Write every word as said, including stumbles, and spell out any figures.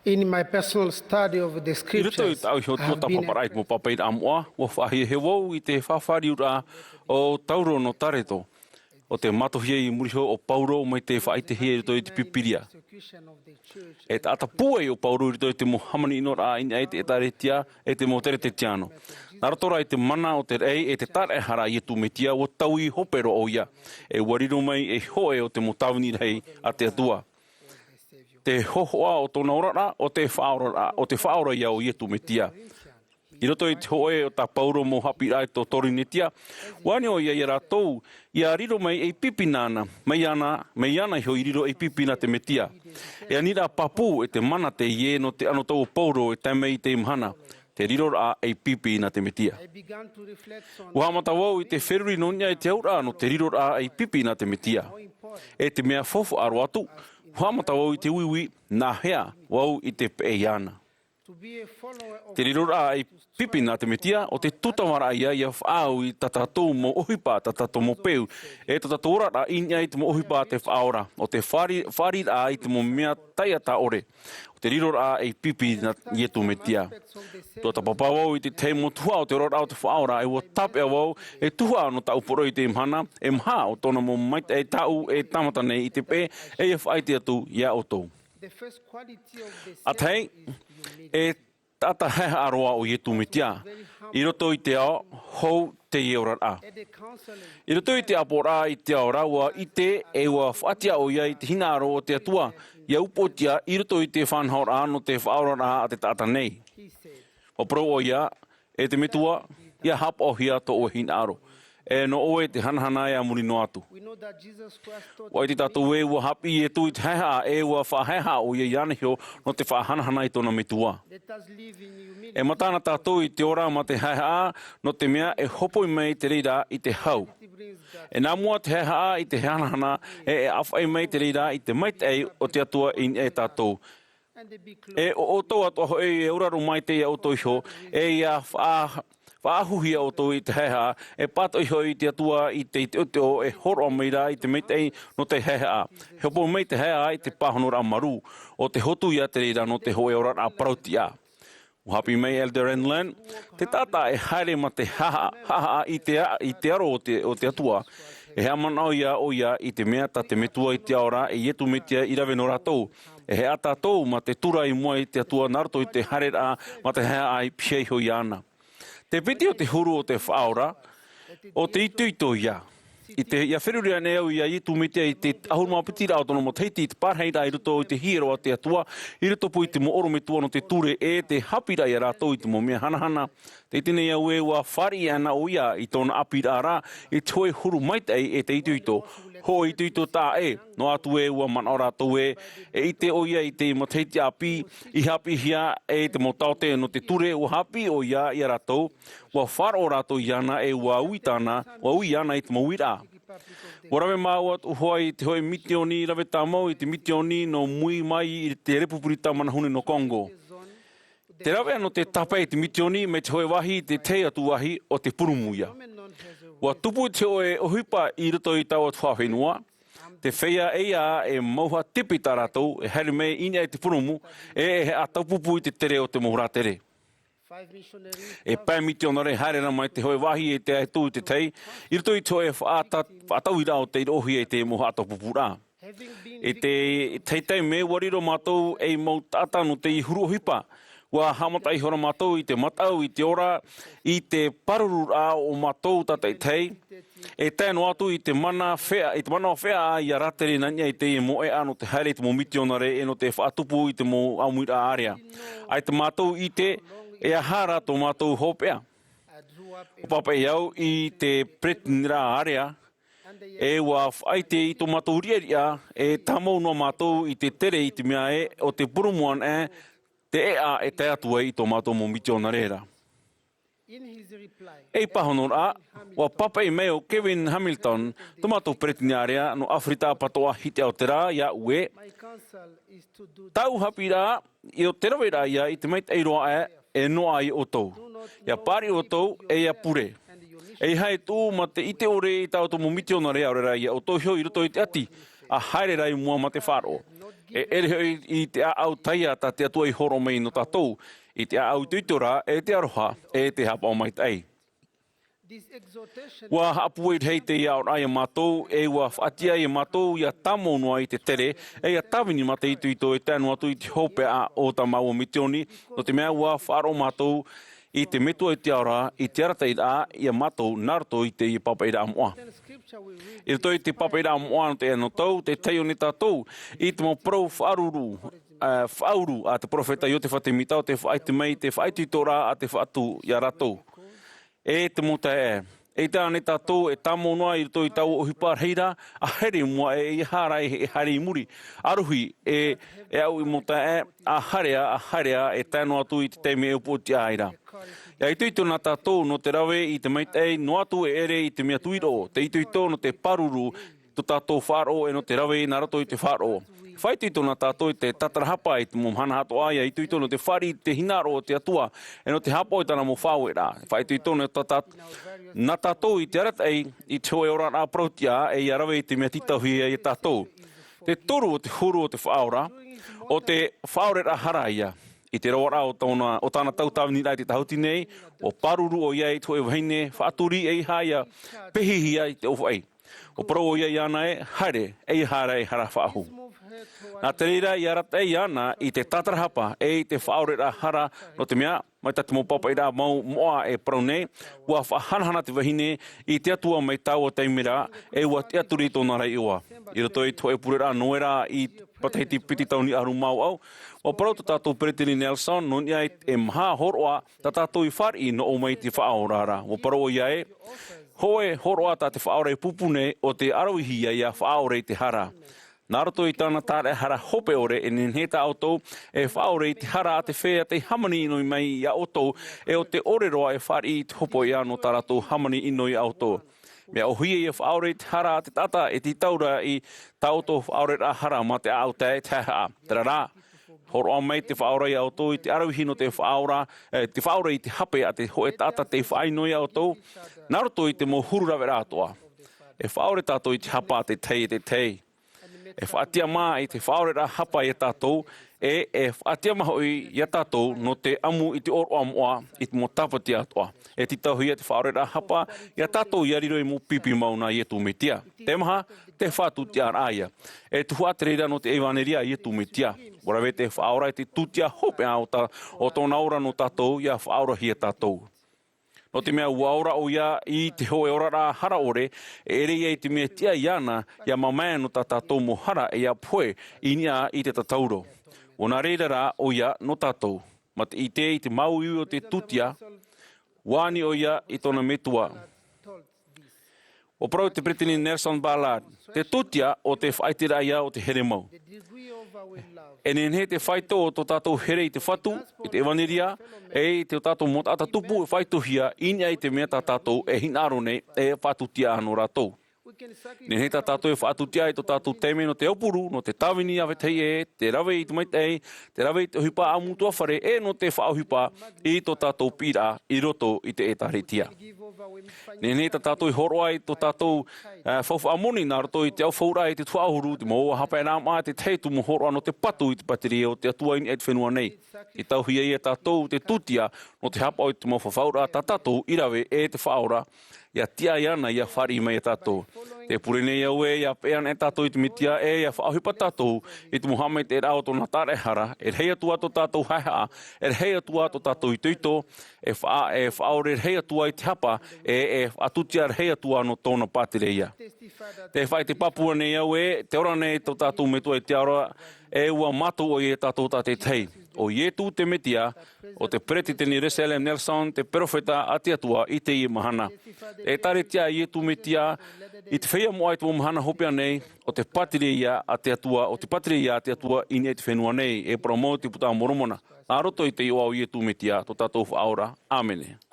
In my personal study of the scriptures, I have been impressed. I roto i tāʻu iho tuatāpaparaʻa i te mau pāpaʻiraʻa moʻa, ua faʻahiahia vau i te faʻafāriuraʻa o Tauro nō Tareto, ʻo te mātauhia i muri iho o Pauro mai te faʻaʻitehia i roto i te Pīpīria. E taʻata pūai ʻo Pauro i roto i te mau hāmani ʻinoraʻa i niʻa i te ʻĒtārētia e te mau Teretetiano. Nā roto rā i te mana o te raʻi e te tāraʻehara a Iesu Mesia, ua taui hope roa ʻoia. E ua riro mai ei hōʻē o te mau tāvini rahi a te Atua. Te hōhoʻa o tōna oraraʻa, ʻo te faʻaoraraʻa, ʻo te Faʻaora ïa ʻo Iesu Mesia. I roto i te hōʻē o tā Pauro mau haʻapiʻiraʻa i tō Korinetia, ua ani ʻoia ia rātou, ʻia riro mai ei pipi nāna, mai iāna, mai iāna iho i riro ei pipi nā te Mesia. E aniraʻa pāpū e te mana teie nō te anotau o Pauro e tae mai i teie mahana, te riroraʻa ei pipi nā te Mesia. Ua haʻamata vau i te feruri nō niʻa i te auraʻa nō te riroraʻa ei pipi nā te Mesia. E te mea faufaʻa roa atu, ua haʻamata vau i te uiui, nā hea vau i te peʻe iāna. Te riroraʻa ei pipi nā te Mesia, ʻo te tūtavaraʻa ïa ʻia faʻaau i tā tātou mau ʻohipa, tā tātou mau peu, e tā tātou oraraʻa i niʻa i te mau ʻohipa a te Faʻaora, ʻo te fāri-, fāriʻiraʻa i te mau mea taiʻata ʻore, ʻo te riroraʻa ei pipi nā Iesu Mesia. Tuatāpapa vau i te tahi mau tuhaʻa o te oraraʻa o te Faʻaora, e ua tāpeʻa vau, e tuhaʻa nō tāʻu poroʻi i teie mahana, e maha ʻo tōna mau maitaʻi tāʻu e tāmata nei i te peʻe, e ʻia faʻaʻite atu iā ʻoutou. ʻA tahi, e taʻata haehaʻa roa ʻo Iesu Mesia, i roto i te ao hou teie oraraʻa. I roto i te ʻāpoʻoraʻa i te ao ra ua ʻite e ua faʻatiʻa ʻoia i te hinaʻaro o te Atua, ʻia upoʻotiʻa i roto i te faʻanahoraʻa nō te faʻaoraraʻa a te taʻata nei. Ua parau ʻoia, E te Metua, ʻia haʻapaʻohia tō ʻoe hinaʻaro. E nō ʻoe te hanahana e a muri noa atu. Ua ʻite tātou ē ua haʻapiʻi Iesu i te haehaʻa, e ua faʻahaehaʻa ʻoia iāna iho nō te faʻahanahana i tōna Metua. E mata na tātou i te ora ma te haehaʻa, nō te mea e hopoi mai te reira i te hau. E nā mua te haehaʻa i te hanahana, e, e ʻāfaʻi mai te reira i te maitaʻi o te Atua i niʻa iā tātou. E ʻo ʻoutou atoʻa hoʻi e auraro maitaʻi iā ʻoutou iho, e ʻia faʻa-, faʻaʻahuhia ʻoutou i te haehaʻa, e pātoʻi hoʻi i te Atua i te, i te teʻoteʻo e hōroʻa mai ra i te maitaʻi nō te haehaʻa. E hopo mai te haehaʻa i te pāhonoraʻa marū, ʻo te hotu ïa te reira nō te hōʻē oraraʻa parautiʻa. Ua haʻapiʻi mai Elder Renlund, te taʻata e haere ma te haʻahaʻa, haʻahaʻa i te a-, i te aro o te, o te Atua, e haʻamanaʻo ïa ʻoia i te mea tā te Metua i te ao ra, e Iesu Mesia i rave nō rātou. E haʻahaʻa tātou ma te tura i mua i te Atua nā roto i te haereraʻa ma te haehaʻa e pihaʻi iho iāna. Te piti o te huru o te Faʻaora, ʻo te itoito ïa. I te, ʻia feruri anaʻe au iā Iesu Mesia i te ʻahuru mā piti raʻa o tōna matahiti i te parahiraʻa i roto i te hiero a te Atua, i roto pū i te mau ʻorometua nō te ture e te haʻapiʻiraʻa iā rātou i te mau mea hanahana. Tē ʻite nei au ē ua fāriʻi ana ʻoia i tōna ʻāpīraʻa ra, i te hōʻē huru maitaʻi e te itoito, hōʻē itoito taʻa ʻē, noa atu ē ua manaʻo rātou ē, e ʻite ʻoia i te matahiti ʻāpī, i haʻapiʻihia e te mau taote nō te ture, ua haʻapiʻi ʻoia iā rātou, ua faʻaroʻo rātou iāna e ua ui tāna, ua ui iāna i te mau uiraʻa. Ua rave māua atoʻa hoʻi i te hōʻē mitioni rave tāmau i te mitioni nō Mui mai i te Repupirita Manahune nō Kongo. Te rave nō te tāpae i te mitioni mai te hōʻē vāhi i te tahi atu vāhi ʻo te purūmu ïa. Ua tupu te hōʻē ʻohipa i roto i taua tuhaʻa fenua, te feiā ʻeiā e mauhaʻa tipi tā rātou e haere mai i niʻa i te purūmu, e, e haʻataupupu i te tere o te mau rātere. E pae mitionare e haere ra mai te hōʻē vāhi e tae atu i te tahi, i roto i te hōʻē faʻata-, faʻatauiraʻa o tei roʻohia i te mau haʻataupupuraʻa. I te, i te tahi taime ua riro mātou ei mau taʻata nō te huru ʻohipa. Ua haʻamata ihora mātou i te mataʻu, i te ora, i te pārururaʻa o mātou tātaʻitahi, e tae noa atu i te mana feʻa, i te manaʻo feʻaʻa ʻia rātere nā niʻa i teie mau ʻēʻa nō te haere i te mau mitionare e nō te faʻatupu i te mau ʻāmuiraʻa ārea. ʻAita mātou i ʻite e aha rā tō mātou hopeʻa. ʻUa pāpaʻi au i te peresideniraʻa ārea, e ʻua faʻaʻite i tō mātou riʻariʻa, e tāmau noa mātou i te tere i te mea ē, ʻo te purūmu anaʻe te ʻēʻa e tae atu ai i tō mātou mau mitionare ra. Ei pāhonoraʻa, ʻua pāpaʻi mai ʻo Kevin Hamilton, tō mātou peresideniraʻa ārea nō ʻĀfirika ʻApatoʻa Hiti Aotera, iāʻu ē. Tāʻu haʻapiʻiraʻa, ʻo te raveraʻa ïa i te maitaʻi roa aʻe, e noaʻa iā ʻoutou. ʻIa paʻari ʻoutou, e ʻia pure. ʻEiaha e tuʻu ma te ʻite ʻore i tā ʻoutou mau mitionare, ʻaore rā iā ʻoutou iho i roto i te ʻati, ʻa haere rā i mua ma te faʻaroʻo. E ʻere hoʻi i te ʻāʻau taiā tā te Atua i hōroʻa mai nō tātou, i te ʻāʻau itoito ra, e te aroha, e te haʻapaʻo maitaʻi. Ua haʻapūai rahi teie aʻoraʻa ia mātou, e ua faʻatiʻa ia mātou ia tāmau noa i te tere, e ia tāvini mā te itoito e tae noa atu i te hopeʻa o tā māua misiōni, nō te mea ua faʻaroʻo mātou i te Metua i te Ao ra, i te arataʻiraʻa ia mātou nā roto i teie pāpaʻiraʻa moʻa. I roto i te pāpaʻiraʻa moʻa nō te anotau, tē tahi ʻō nei tātou i te mau parau faʻaruru, ā, faʻauru a te perofeta Iotefa Temita, ʻo tē faʻaʻite mai i te faʻaitoitoraʻa a te Fatu ia rātou. E te mau taeaʻe, eʻita ānei tātou e tāmau noa i roto i taua ʻohipa rahi ra, ʻa haere i mua ē, ʻeiaha ra e, e haere i muri? ʻArohi ē, e au i mau taeaʻe, ʻa haere ā, ʻa haere ā, e tae noa atu i te taime e upoʻotiʻa ai ra. ʻIa itoito na tātou nō te rave i te maitaʻi, noa atu e ʻere i te mea tuiroʻo, tē itoito nō te pāruru tō tātou faʻaroʻo e nō te rave nā roto i te faʻaroʻo. Faʻaitoito na tātou i te tātarahapa i te mau mahana atoʻa, ʻia itoito nō te fāriʻi i te hinaʻaro o te Atua, e nō te haʻapaʻo i tāna mau faʻaueraʻa. Faʻaitoito na tā, tā, na tātou i te arataʻi i te hōʻē oraraʻa parau-tiʻa, e ʻia rave i te mea tītauhia ia tātou. Te toru o te huru o te Faʻaora, ʻo te faʻaoreraʻa hara ïa. I te roaraʻa o tōna, o tāna tautāviniraʻa i te tāhuti nei, ʻua pāruru ʻoia i te hōʻē vahine faʻaturi ʻeiaha ʻia pehihia i te ʻōfaʻi. ʻUa parau ʻoia iāna ē, haere, ʻeiaha ra e hara faʻahou. Nā te reira ʻia arataʻi iāna i te tātarahapa, e i te faʻaoreraʻa hara, nō te mea, mai tā te mau pāpaʻiraʻa mau moʻa e parau nei, ʻua faʻahanahana te vahine i te Atua mai taua taime ra, e ʻua tiʻaturi tōna ra iʻoa. I roto i te hōʻē pureraʻa Noera i te matahiti piti tauini ʻahuru mā vaʻu, ʻua parau tō tātou Peresideni Nelson, nō niʻa i te maha hōroʻa tā tātou i fāriʻi nō ʻō mai i te Faʻaora ra. ʻUa parau ʻoia ē, hōʻē hōroʻa tā te Faʻaora i pūpū nei, ʻo tē ʻaravihi ïa ʻia faʻaʻore i te hara. Nā roto i tāna tāraʻehara hope ʻore, e nehenehe tā ʻoutou e faʻaʻore i te hara a te feiā tei hāmani ʻino mai ia ʻoutou, e ʻo tē ʻore roa e fāriʻi i te hopoiʻa nō tā rātou hāmani ʻino ia ʻoutou. Mea ʻōhie ʻia faʻaʻore i te hara a te taʻata e tītau ra i tā ʻoutou faʻaʻoreraʻa hara mā te ʻāʻau taeaʻe e te haʻehaʻa. Terā rā, hōroʻa mai te Faʻaora ia ʻoutou i te ʻaravihi nō te Faʻaora, e, te faʻaʻore i te hape a te hōʻē taʻata tei faʻaʻino ia ʻoutou, nā roto i te mau huru raveraʻa atoʻa. E faʻaʻore tātou i te hapa a te tahi e te tahi. E faʻatiʻamā i te faʻaʻoreraʻa hapa ia tātou, e, e faʻatiʻamā hoʻi ia tātou nō te ʻamu i te ʻōroʻa moʻa i te mau tāpati atoʻa. E tītauhia te faʻaʻoreraʻa hapa ia tātou ʻia riro ei mau pipi mau nā Iesu Mesia. Te maha, te faʻatūtiʻaraʻa ïa. E tuhaʻa te reira nō te ʻevanelia a Iesu Mesia. ʻUa rave te Faʻaora i te tūtiʻa hopeʻa o tā, o tōna ora nō tātou, ʻia faʻaorahia tātou. Nō te mea ʻua ora ʻoia i te hōʻē oraraʻa hara ʻore, e ʻere ïa i te mea tiʻa iāna, ʻia mamae noa tā tātou mau hara e ʻia pohe i niʻa i te tatauro. ʻUa nā reira rā ʻoia nō tātou. Mā te ʻite i te māuiui o te tūtiʻa, ʻua ani ʻoia i tōna metua. ʻUa parau te Peresideni Nelson Ballard, te tūtiʻa ʻo te faʻaʻiteraʻa ïa o te here mau. E nehenehe te faito o tō tātou here i te Fatu, i te ʻevanelia, e i tō tātou mau taʻata tupu e faitohia i niʻa i te mea tā tātou e hinaʻaro nei e faʻatūtiʻa noa rātou. Nehenehe tā tātou e faʻatūtiʻa i tō tātou taime nō te aupuru, nō te tāvini ā vetahi ʻē, te rave i te maitaʻi, te rave i te ʻohipa ʻāmutuafare, e nō te faʻaʻohipa i tō tātou piʻiraʻa i roto i te ʻĒtārētia. Nehenehe tā tātou e hōroʻa i tō tātou, ā, faufaʻa moni nā roto i te ʻaufauraʻa i te tuhaʻa ʻahuru, te mau ʻō haʻapaeraʻa maʻa, te tahi atu mau hōroʻa nō te patu i te pātireia o te Atua i niʻa i te fenua nei. Tītauhia ia tātou te tūtiʻa nō te haʻapaʻo i te mau fafauraʻa tā tātou i rave e te Faʻaora, ʻia tiʻa iāna ʻia fāriʻi mai ia tātou. Tē pure nei au ē, ʻia peʻe anaʻe tātou i te Mesia, e ʻia faʻaʻohipa tātou i te mau haʻamaitaʻiraʻa o tōna tāraʻehara, e rahi atu ā tō tātou haʻehaʻa, e rahi atu ā tō tātou itoito, e faʻa-, e faʻaʻore rahi atu ā i te hapa, e, e faʻatūtiʻa rahi atu ā nō tōna pātireia. Tē faʻaʻite pāpū nei au ē, tē ora nei tō tātou Metua i te Ao ra, e ʻua mātau ʻoia ia tātou tātaʻitahi. ʻO Iesu te Mesia, ʻo te Peresideni Russell M. Nelson, te perofeta a te Atua i teie mahana. E ʻĒtārētia a Iesu Mesia, i te feiā moʻa i te mau mahana hopeʻa nei, ʻo te pātireia a te Atua, ʻo te pātireia a te Atua i niʻa i te fenua nei, e parau mau te Puta a Moromona. Nā roto i te iʻoa o Iesu Mesia, tō tātou Faʻaora. ʻĀmene.